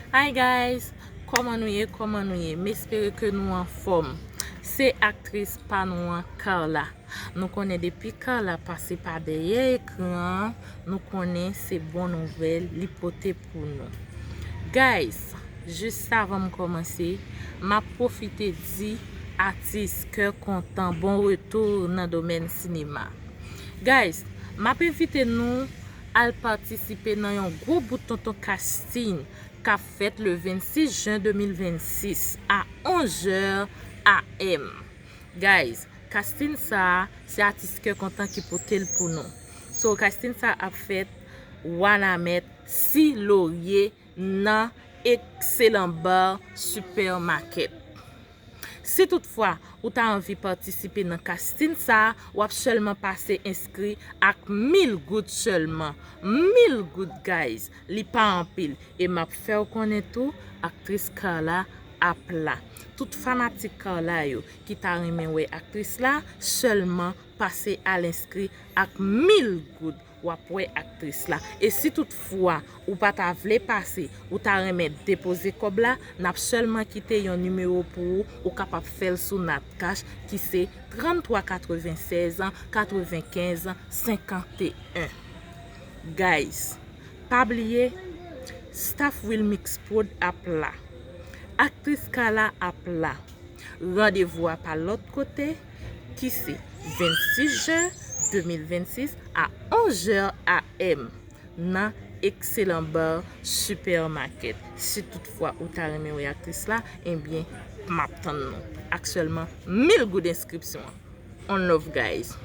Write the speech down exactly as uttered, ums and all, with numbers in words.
Hi guys, kòman nou ye? Kòman nou ye? M espere ke nou anfòm. Se aktris pa nou an, Carla. Nou konnen depi Carla pase pa dèyè ekran an, nou konnen se bon nouvèl li pote pou nou. Guys, jis avan m kòmanse, m ap pwofite di atis Kè Kontan bon retou nan domèn sinema. Guys, m ap envite nou al patisipe nan yon gwo bout tonton casting k ap fèt le vennsis jen de mil vennsis a onz è a m. Guys, casting sa a, se atis Kè Kontan ki pote l pou nou. So, casting sa a ap fèt Wanament, Six Lauriers, nan Excellent Bar Supermarket. Si toutfwa ou ta anvi patisipe nan casting sa a, w ap sèlman pase enskri ak mil goud sèlman. Mil goud, guys, li pa anpil. E m ap fè w konnen tou, aktris Carla ap la. Tout fanatik Carla yo ki ta renmen wè aktris la, sèlman pase al enskri ak mil goud, w ap wè aktris la. E si toutfwa ou pa ta vle pase, ou ta renmen depoze kòb la, n ap sèlman kite yon nimewo pou ou, ou kapab fè l sou Natcash ki se tranntwa katrevennsèz katrevenkenz senkanteyen. Guys, pa bliye, staff Wilmix Prod ap la. Aktris Carla ap la. Randevou a pa lòt kote ki se vennsis jen de mil vennsis a onz è a m nan Excellent Bar Supermarket. Si toutfwa ou ta renmen wè aktris la, ebyen, m ap tann nou ak sèlman mil goud enskripsyon an. On love, guys.